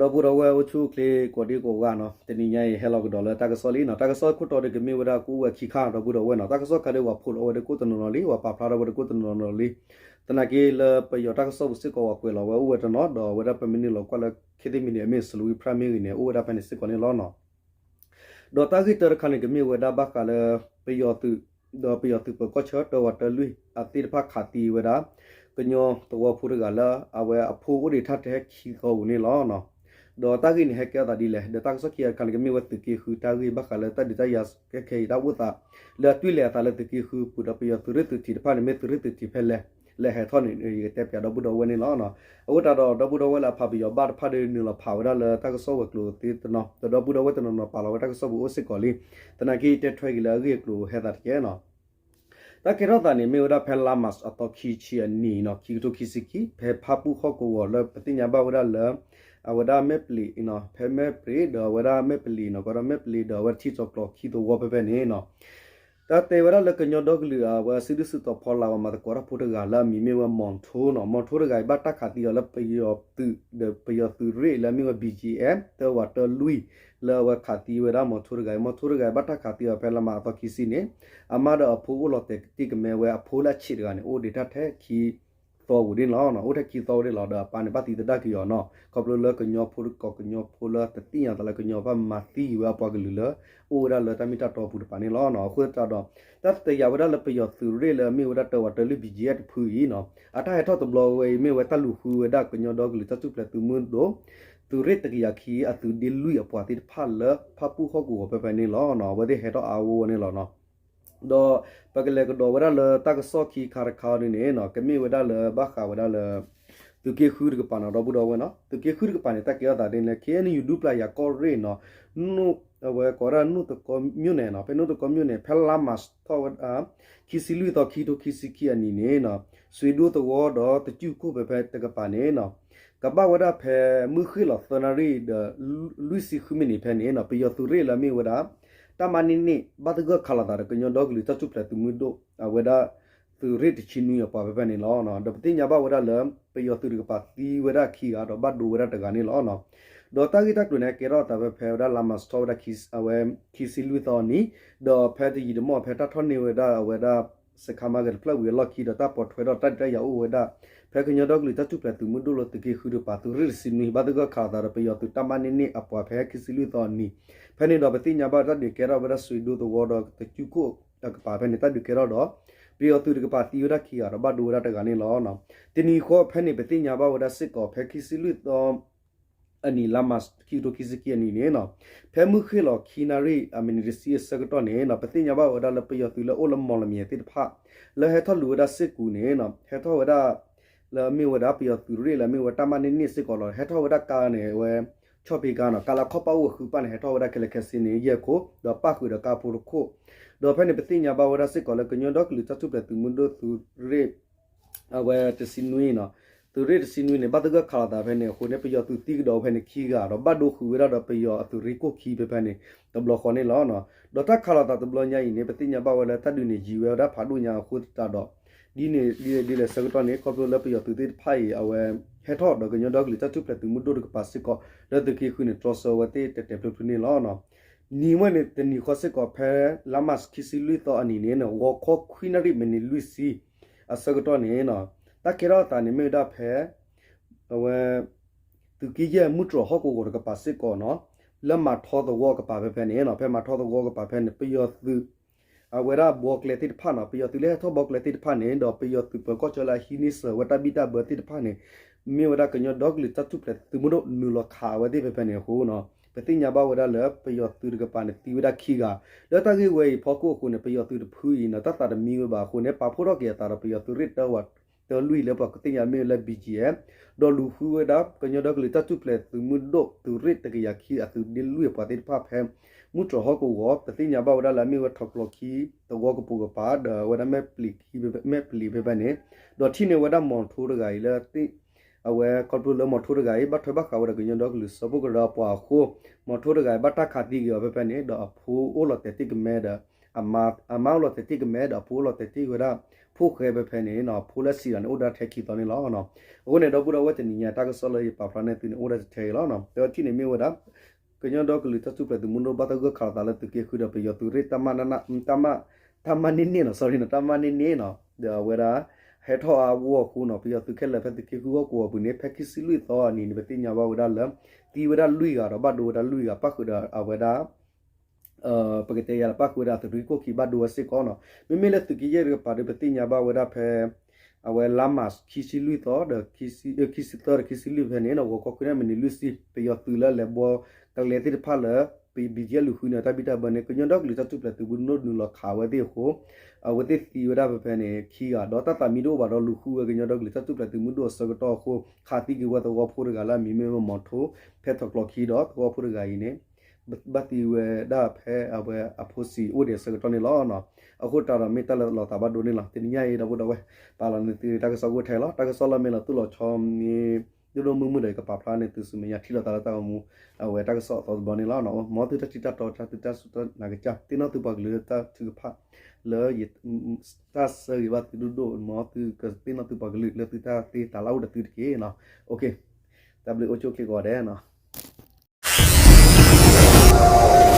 ဒီပုၢ်ဒီဝဲၢ်အိၣ်ဆူၣ်အိၣ်ချ့ကိးဒံကိးဂၤနီၤ, တနံၤညါအံၤဟဲလီၤကဒီးလၢတၢ်ကစီၣ်လံနီၤ. တၢ်ကစီၣ်ခိၣ်တီဒီးကမ့ၢ်ဝဲဒၣ်ကအိၣ်ဝဲခံခါ ဒီပုၢ်ဒီဝဲၢ်နီၤ. တၢ်ကစီၣ်ခါဒီးပှၤဖိးလီၤဝဲဒၣ်ကိၣ်တနီၤနီၤလံ, ပှၤပာ်ဖျါထီၣ်ဝဲဒၣ်ကိၣ်တနီၤနီၤလံ. သနာ်က့လၢပယီၤတၢ်ကစီၣ်ပူၤစ့ၢ်ကီး ပှၤကွဲးလီၤဝဲအိၣ်ဝဲတနီၤ, ဒီးအဝဲဒၣ်ပမ့ၢ်နုာ်လီၤကွၢ်လၢ ခေတ်သစ်မီဒီယာ မ့ၢ် စလူဝံဖရၣ်မ့ၢ်ဂ့ၤန့ၣ် အိၣ်ဝဲဒၣ်ဖဲန့ၣ်စ့ၢ်ကီးန့ၣ်လီၤနီၤ. ဒီးတၢ်ဂ့ၢ်တၢတခါန့ၣ် ကမ့ၢ်ဝဲဒၣ်ဘၣ်ဃးလၢ ပယီၤသုး ဒီးပယီၤသုးပၢၤကီၢ်ဆၢတၢဝးတၢလွံၢ်အသ့ၣ်တဖၣ်ခးသံဝဲဒၣ် ကညီသဝီဖိတဂၤလၢ အဝဲအဖိအိၣ်ဒံးတၢ်ထဲခံသီပူၤန့ၣ်လီၤ. ဒီးတၢ်ဂ့ၢ်န့ၣ်ဟဲကဲထီၣ်သးဒ်လဲၣ်, ဒီးတၢ်ကစီၣ်ခံခါတခါန့ၣ် ကမ့ၢ်ဝဲသုးက့ဃုတၢ်ဂ့ၢ် ဘၣ်ဃးလၢတၢ်ဒုးတၢ်ယၤကဲခဲအံၤတၢ်အိၣ်သး လၢအတွံၢ်လဲၤအသးလၢသုးက့ဃုပူၤ ဒီးပယီၤသုးရ့ၣ်သုးထံးတဖၣ်န့ၣ် မ့ၢ်သုးရ့ၣ်သုးထံးဖဲလဲၣ် လဲၤဟဲထီၣ်န့ၣ် ယကတဲပၠးဒီပုၢ်ဒီဝဲၢ်န့ၣ်လီၤ. အဃိသတးဒီး ဒီပုၢ်ဒီဝဲၢ်လၢအဖးပယီၤဘၣ်တဖၣ်ဒီး နုာ်လီၤဖးဝဲဒၣ်လၢတၢ်ကစီၣ်ဝဲၤကျိၤသ့တနီၤ, ဒီးဒီပုၢ်ဒီဝဲၢ်တနီၤနီၤပာ်လီၤဝဲတၢ်ကစီၣ်ပူၤအိၣ်စ့ၢ်ကီးလံ. သနာ်က့ယတဲထွဲက့ၤလၢအဂ့ၢ်အကျိၤဟဲသးတက့ၢ်နီၤ. တၢ်ကဲထီၣ်သးန့ၣ် မ့ၢ်ဝဲဒၣ်ဖဲလါမးအသီခံဆံအနံၤနီၤ, ခံကထိခံဆံခံ ဖဲဖၣ်ပူၣ်ဟီၣ်ကဝီၤလၢပသ့ၣ်ညါဘၣ်ဝဲဒၣ်လၢ အဝဲဒၣ်မဲၣ်ပျံၤ, ဖဲမဲၣ်ပျံၤဒီးအဝဲဒၣ်မဲၣ်ပလံၤနီၤ, ကဒီးမဲၣ်ပလံၤဒီးအဝဲဒၣ်ထံၣ်ကၠီၤကျီၤခံသဝီဖဲဖဲန့ၣ်နီၤ. တၢ်တဲဝဲဒၣ်လၢကညီဒီကလုာ် အဝဲစုဒုၣ်စုတီၤဖီလာ်ဝဲမၤသကိးတၢ်ဖိတဂၤလၢအမံၤမ့ၢ်ဝဲမီၤထိနီၤ, မီၤထိတဂၤအံၤ ဘၣ်တၢ်ခးသံအီၤလၢပယီၤသုး ဒီးပယီၤသုးရ့ၣ်လၢအမ့ၢ်ဝဲ ဘီကၠံအ့း တၢဝးတၢလွံၢ် လၢအဝဲခးသံဝဲဒၣ်မီၤထိတဂၤအံၤ, မီၤထိတဂၤအံၤဘၣ်တၢ်ခးသံအီၤဖဲလါမးအသီခံဆံန့ၣ်, အမါဒီးအဖိအိၣ်လီၤတဲာ်တံၢ်ကမဲဝဲအဖိလၢအဆံးတဂၤန့ၣ် အိၣ်ဒံးတၢ်ထဲခံသီပူၤန့ၣ်လီၤ, အိၣ်ထဲခံသီဝဲန့ၣ်လီၤ. ဒီးအပၢ်န့ၣ်ဘၣ်သံသဒၣ်က့ၤအီၤနီၤ, ခီဖျိလၢကညီဖိတကိးကညီဖိလၢတသ့ၣ်ညါသးလၢကညီဘၣ်မၤသံဝဲအပှၤကလုာ်လၢ အိၣ်ဝဲဒၣ်လၢတၢ်မ့ၢ်တၢ်တီပူၤတပၤန့ၣ်လီၤ. အဃိသတးဒီး တၢ်တယာ်ဝဲဒၣ်လၢပယီၤသုးရ့ၣ်လၢအမ့ၢ်ဝဲဒၣ်တၢဝးတၢလွံၢ် ဘီကၠံအ့း တဖုအံၤနီၤ, အတၢ်ဟဲထီၣ်တဘျီဝဲအံၤ မ့ၢ်ဝဲတၢ်လူၤဃုဝဲဒၣ်ကညီဒီကလုာ်တၢ်ထူၣ်ဖျဲးသုးမုၢ်ဒိၣ် သုးရ့ၣ်တကယၤခံအသုးဒ့လွံၢ်အပှၤသ့ၣ်တဖၣ်လၢဖၣ်ပူၣ်ဟီၣ်ကဝီၤဖဲဖဲန့ၣ်လီၤ. အဝဲသ့ၣ်ဟဲထီၣ်အါအါဂီၢ်ဂီၢ်န့ၣ်လီၤနီၤ. ဒီးပကလဲၤကဒီးဝဲဒၣ်လၢတၢ်ကစီၣ်ခံခါတခါန့ၣ်န့ၣ်နီၤ, ကမ့ၢ်ဝဲဒၣ်လၢဘၣ်ဃးဝဲဒၣ်လၢ သုးက့ဃုတကပၤနီၤ, ဒီပုၢ်ဒီဝဲၢ်နီၤ, သုးက့ဃုတကပၤန့ၣ် တၢ်ကဲထီၣ်သးဒ်လဲၣ်, ခ့ၣ်အဲၣ်ယူၣ် ဒူပျၤယၤကီၢ်ရ့ၣ်နီၤ, အဝဲကိးဝဲဒၣ်နိၣ်တကီမြို့နယ်နီၤ, ဖဲနိၣ်တကီမြို့နယ် ဖဲလါမးထီၣ်ဝဲဒၣ် ခံဆံလွံၢ်သီ ခံကထိခံဆံခံအနံၤန့ၣ်နီၤ, စွ့ဒိသဝီဒီးတကၠူၣ်ခိၣ်ဖဲဖဲတကပၤန့ၣ်နီၤ, ကဘၣ်ဝဲဒၣ်ဖဲမုၢ်ဃ့ၢ်လီၤသၢနၣ်ရံၣ်ဒီး လွံၢ်ဆံဃုမံးနံးဖဲန့ၣ်နီၤ, ပယီၤသုးရ့ၣ်လၢအမ့ၢ်ဝဲဒၣ် တၢ်မၤန့ၢ်န့ၢ် ဘၣ်သဂၢၢ်ခးလိာ်သးဒီးကညီဒီကလုာ်တၢ်ထူၣ်ဖျဲးသုးမုၢ်ဒိၣ် အဝဲဒၣ် သုးရ့ၣ်တဆံနွံအပှၤဖဲဖဲန့ၣ်လီၤ. ဒီးပသ့ၣ်ညါဘၣ်ဝဲဒၣ်လၢ ပယီၤသုးတကပၤသံဝဲဒၣ်ခံဂၤဒီးဘၣ်ဒိဝဲဒၣ်တဂၤန့ၣ်လီၤ. ဒီးတၢ်ဂ့ၢ်တၢ်ကျိၤန့ၣ် ကဲထီၣ်အသးဖဲဖဲဝဲဒၣ်လါမးထီၣ်ဝဲဒၣ် အဝဲ ခံဆံလွံၢ်သီအနံၤ, ဒီးဖဲတယံာ်တမီၢ်ဖဲတၢ်ထီၣ်န့ၢ်ဝဲဒၣ်အဝဲဒၣ် စခါမၤဂဲၤတဖျၢၣ်ဝံၤအလီၢ်ခံ ဒီးတၢ်ပီးထွဲဒီးတၢ်ဒုးတၢ်ယၤအိၣ်ဝဲဒၣ် ဖဲကညီဒီကလုာ်တၢ်ထူၣ်ဖျဲးသုးမုၢ်ဒိၣ်လၢသုးက့ဃုတကပၤ သုးရ့ၣ်တဆံနွံ ဘၣ်သဂၢၢ်ခးလိာ်သးဒီးပယီၤသုးတၢ်မၤန့ၢ်န့ၢ်အပှၤဖဲခံဆံလွံၢ်သီအနံၤ, ဖဲန့ၣ်ဒီးပသ့ၣ်ညါဘၣ်တၢ်ဒုးကဲထီၣ်ဝဲဒၣ် စွ့ဒိသဝီဒီးတကၠူၣ်ခိၣ်အကပၤဖဲန့ၣ် တၢ်ဒုးကဲထီၣ်ဒီး ပယီၤသုးတကပၤသံဝဲဒၣ်ခံဂၤဒီးဘၣ်ဒိဝဲဒၣ်တဂၤန့ၣ်လီၤ. တနံၤဃီဖဲန့ၣ် ပသ့ၣ်ညါဘၣ်ဝဲဒၣ်စ့ၢ်ကီးဖဲခံဆံလွံၢ်သီ အနံၤ လါမး ခံကထိခံဆံခံအနံၤန့ၣ်နီၤ, ဖဲမုၢ်ဃ့ၢ်လီၤခံနၣ်ရံၣ် အမံးနံးတဆံအဆၢကတီၢ်န့ၣ်နီၤ, ပသ့ၣ်ညါဘၣ်ဝဲဒၣ်လၢပယီၤသုးလၢအိၣ်လၢမီၢ်လမၠဲၤသ့ၣ်တဖၣ် လၢဟဲထီၣ်လူၤဝဲဒၣ်စ့ၢ်ကီးန့ၣ်နီၤ, ဟဲထီၣ်ဝဲဒၣ် လၢအမ့ၢ်ဝဲဒၣ်ပယီၤသုးရ့ၣ်လၢအမ့ၢ်ဝဲတၢ်မၤန့ၢ်န့ၢ်စ့ၢ်ကီးလီၤ. ဟဲထီၣ်ဝဲဒၣ်ကါန့ၣ် အဝဲ ဆီၣ်ဖံးကါနီၤ, ကါလၢခီၣ်ပၣ်အိၣ်ဝဲဃုပၣ်န့ၣ် ဟဲထီၣ်ဝဲဒၣ်ခဲလၢာ်ခဲဆ့န့ၣ် ယဲၢ်ခိၣ် ဒီးပၣ်ဃုာ်ဒီးကါဖိတခိၣ်, ဒီးဖဲန့ၣ် ပသ့ၣ်ညါဘၣ်ဝဲဒၣ်စ့ၢ်ကီးလၢကညီဒီကလုာ်တၢ်ထူၣ်ဖျဲးသုးမုၢ်ဒိၣ်သုးရ့ၣ် အဝဲတဆံနွံနီၤ, သုးရ့ၣ်တဆံနွံန့ၣ် ဘၣ်သဂၢၢ်ခးလိာ်သးဖဲန့ၣ်အဃိန့ၣ် ပယီၤသုးသံကဒီးဖဲန့ၣ်ခံဂၤဒီး ဘၣ်ဒိဃုာ်ဝဲဒၣ်ဒီးပယီၤအသုးရ့ၣ်ကိၣ်ခံဖဲဖဲန့ၣ် တဘျီဃီန့ၣ်လီၤ. ဒီးတၢ်ခးလိာ်သးတဘျီညါအံၤန့ၣ် ပသ့ၣ်ညါဘၣ်ဝဲလၢတၢ်ဒုးန့ၣ်ယံာ်ဝဲဒၣ်ဖးဒိၣ်ညါအဃိသတးဒီး ဒ်န့ၣ်ဒ်လဲၣ်ဆၢကတီၢ်န့ၣ် ခီဖျိလၢပယီၤသုးသ့ၣ်တဖၣ်အံၤ အဝဲဟဲထီၣ်ဒီးကညီဒီကလုာ်တၢ်ထူၣ်ဖျဲးသုးမုၢ်ဒိၣ်တကပၤစ့ၢ်ကီး လၢသုးက့ဃုန့ၣ် တြီဆၢဝဲသ့ၣ်တဲာ်တဲာ်ဖျုးဖျုးန့ၣ်လီၤ. နံၤဝဲန့ၣ်တနံၤဃီစ့ၢ်ကီး ဖဲလါမးခံဆံလွံၢ်သီအနံၤန့ၣ် ဂီၤခီခွံနၣ်ရံၣ်မံးနံးလွံၢ်ဆံ အဆၢကတီၢ်န့ၣ် တၢ်ကဲထီၣ်အသးန့ၣ်မ့ၢ်ဝဲဒၣ်ဖဲ အဝဲ သုးက့ယဲၢ်မုၢ်တြီၤဟီၣ်ကဝီၤတကပၤစ့ၢ်ကီးနီၤ, လၢမၤထီသဝီကပၤဖဲဖဲန့ၣ်နီၤ, ဖဲမၤထီသဝီကပၤဖဲန့ၣ် ပယီၤသုး အဝဲဒၣ်ဘီကျဲသ့ၣ်တဖၣ်နီၤ, ပယီၤသုးလၢဟဲထီၣ်ဘီကျဲသ့ၣ်တဖၣ်န့ၣ် ဒီးပယီၤသုးပၢၤကီၢ်ဆၢလၢအဟံးန့ၢ်စၢၤဝဲတၢ်ဘံၣ်တၢ်ဘၢသ့ၣ်တဖၣ်န့ၣ် မ့ၢ်ဝဲဒၣ်ကညီဒီကလုာ်တၢ်ထူၣ်ဖျဲးသုးမုၢ်ဒိၣ်နုာ်လီၤခးအဝဲသ့ၣ်ဖဲဖဲန့ၣ်အဃိနီၤ, ပသ့ၣ်ညါဘၣ်ဝဲဒၣ်လၢပယီၤသုးတကပၤန့ၣ်သံဝဲဒၣ်ခံဂၤ, လၢတၢ်ဂ့ၢ်ဝဲအံၤဖီခိၣ်အဃိန့ၣ် ပယီၤသုးတဖုအံၤနီၤ တၢ်သးတမံဝဲဘၣ်အဃိန့ၣ် ပာ်ဖှိၣ်ထီၣ်က့ၤအသးဒီးပယီၤသုးရ့ၣ်တၢဝးတၢလွံၢ်လၢပှၤကသ့ၣ်ညါမ့ၢ်လၢ ဘီကၠံအ့း ဒီးလူၤဃုဝဲဒၣ်ကညီဒီကလုာ်တၢ်ထူၣ်ဖျဲးသုးမုၢ်ဒိၣ်သုးရ့ၣ်တကယၤခံအသုးဒ့လွံၢ်အပှၤသ့ၣ်တဖၣ်ဖဲ မုၢ်တြီၤဟီၣ်ကဝီၤ ပသ့ၣ်ညါဘၣ်ဝဲဒၣ်လၢအမ့ၢ်ဝဲထီၣ်ကျီခံသဝီကပိာ်ကပၤ ဒီးအဝဲဒၣ်မဲၣ်ပျံၤဖဲဖဲန့ၣ်, ဒီးထံၣ်န့ၢ်ဝဲဒၣ်မီၤထိတဂၤအံၤလၢ အဝဲခီဖျိလၢမီၤထိတဂၤအံၤ ဘၣ်ထွဲဘၣ်ဃးဝဲဒီးကညီဒီကလုာ်စၢဖှိၣ်ကရၢအပှၤအဃိ မီၤထိတဂၤအံၤ ဘၣ်တၢ်ခးသံက့ၤအီၤဖဲဖဲန့ၣ် ဒီးအဖိအိၣ်လီၤတဲာ်တံၢ်ကမဲဒီး အမါအိၣ်လီၤတဲာ်တ့ၢ်ကမဲဒီးအဖိအိၣ်လီၤတဲာ်တ့ၢ်ဝဲဒၣ် ဖိၣ်ဃဲဖဲဖဲန့ၣ်နီၤ ဖိလၢစံးဒီးန့ၣ် အိၣ်ဒၣ်ထဲခံသီန့ၣ်လီၤ. အဃိန့ၣ် ဒီပုၢ်ဒီဝဲၢ်တနံၤညါ တၢ်ကစီၣ်လၢယပာ်ဖျါန့ၢ်သုန့ၣ် အိၣ်ဒၣ်ထဲအံၤလီၤ. တထံၣ်န့ၣ်မ့ၢ်ဝဲဒၣ် ကညီဒီကလုာ်တၢ်ထူၣ်ဖျဲးသုးမုၢ်ဒိၣ် ဘၣ်တၢ်ဂၢၢ်ခးလိာ်သးလၢသုးက့ဃုဒီး ပယီၤသုးရ့ၣ် တၢ်မၣ်န့ၢ်န့ၢ်နီၤ sorry နီၤ တၢ်မၣ်န့ၢ်န့ၢ်နီၤ ဒီးအဝဲဒၣ် ဟဲထီၣ်အါဂီၢ်အဃိနီၤ ပယီၤသုးခဲလၢာ်ဖဲသုးက့ဃုဟီၣ်ကဝီၤပူၤန့ၣ် ဖဲခံဆံလွံၢ်သီအနံၤန့ၣ် ပသ့ၣ်ညါဘၣ်ဝဲဒၣ်လၢ သံဝဲဒၣ်လွံၢ်ဂၤဒီးဘၣ်ဒိဝဲဒၣ်လွံၢ်ဂၤ ပၣ်ဃုာ်ဒီးအဝဲဒၣ် ပကတဲယၤလၢ ပၣ်ဃုာ်ဝဲဒၣ်သုးရ့ၣ်ခိၣ်ခံ ဘၣ်ဒိဝဲစ့ၢ်ကီးနီၤ. မ့မ့ၢ်လၢသုးက့ယဲၢ်တကပၤဒီး ပသ့ၣ်ညါဘၣ်ဝဲဒၣ်ဖဲ အဝဲလါမး ခံဆံလွံၢ်သီဒီး ခံဆံသၢဒီးခံဆံလွံၢ်ဖဲန့ၣ်နီၤ ဂီၤခီခွံနၣ်ရံၣ်မံးနံးလွံၢ်ဆံ ပယီၤသုးလၢလဲၤဘှီကလဲသ့ၣ်တဖၣ်လၢ ပ ဘီကဲ လူၤဃုန့ၢ်တၢ်ဘံၣ်တၢ်ဘၢန့ၣ် ကညီဒီကလုာ်တၢ်ထူၣ်ဖျဲးသုးမုၢ်ဒိၣ်နုာ်လီၤခးဝဲသ့ၣ်အဃိ အဝဲသ့ၣ်သံဝဲဒၣ်ဖဲဖဲန့ၣ် ခံဂၤ ဒီးတၢ်သးမံတအိၣ်ဘၣ်ဒီး လူၤဃုဝဲကညီဒီကလုာ်တၢ်ထူၣ်ဖျဲးသုးမုၢ်ဒိၣ်အဆၢကတီၢ်အဃိ ခးသံက့ၤဝဲသဝီဖိတဂၤလၢအမံၤမ့ၢ်ဝဲမီၤထိ ဖဲထီၣ်ကျိးခံဒီး သဝီဖိတဂၤအံၤန့ၣ် ဘၣ်သံဝဲဒၣ်ဖဲအဝဲအဖိဆံးအိၣ်ဒံးအဆၢကတီၢ်န့ၣ်လီၤ. အဃိတၢ်ဒီးမ့ၢ်တၢ်လၢလီၤသးဘၣ်ဒိန့ၣ်လီၤ. တနံၤညါအံၤ ဒီပုၢ်ဒီဝဲၢ် ပာ်လီၤန့ၢ်သုတၢ်ကစီၣ်ကအိၣ်ထဲလီၤ. တၢ်ကစီၣ်လၢမ့ၢ်လီၤသူၣ်လီၤဆီမ့ၢ် ဒိၣ်ဒိၣ်မုၢ်မုၢ်ဒီး ယကပာ်ဖျါန့ၢ်သုဆူမဲာ်ညါထံၣ်လိာ်သးလၢတၢ်ဂီၤမူ အဝဲတၢ်ကစီၣ်အသီတဘျီန့ၣ်လီၤ. မ်သုတၢ်ထံၣ်တၢ်တီတၢ်သုတၢ်စူၢ်တၢ်နာ်ကစၢ် သ့ၣ်နီၣ်သုပှၤကလုာ်လၢတၢ်ထုကဖၣ်လၢ တၢ်ဆၢဂ့ၤဘၣ်သုဒိၣ်ဒိၣ် မ်သုကသ့ၣ်နီၣ်သုပှၤကလုာ်လၢသုတၢ်သ့တၢ်လၢအိၣ်ဒီးသုတက့ၢ်နီၤ. တၢ်ဘျုးအိၣ်ဆူၣ်အိၣ်ချ့ကိးဂၤဒဲးနီၤ.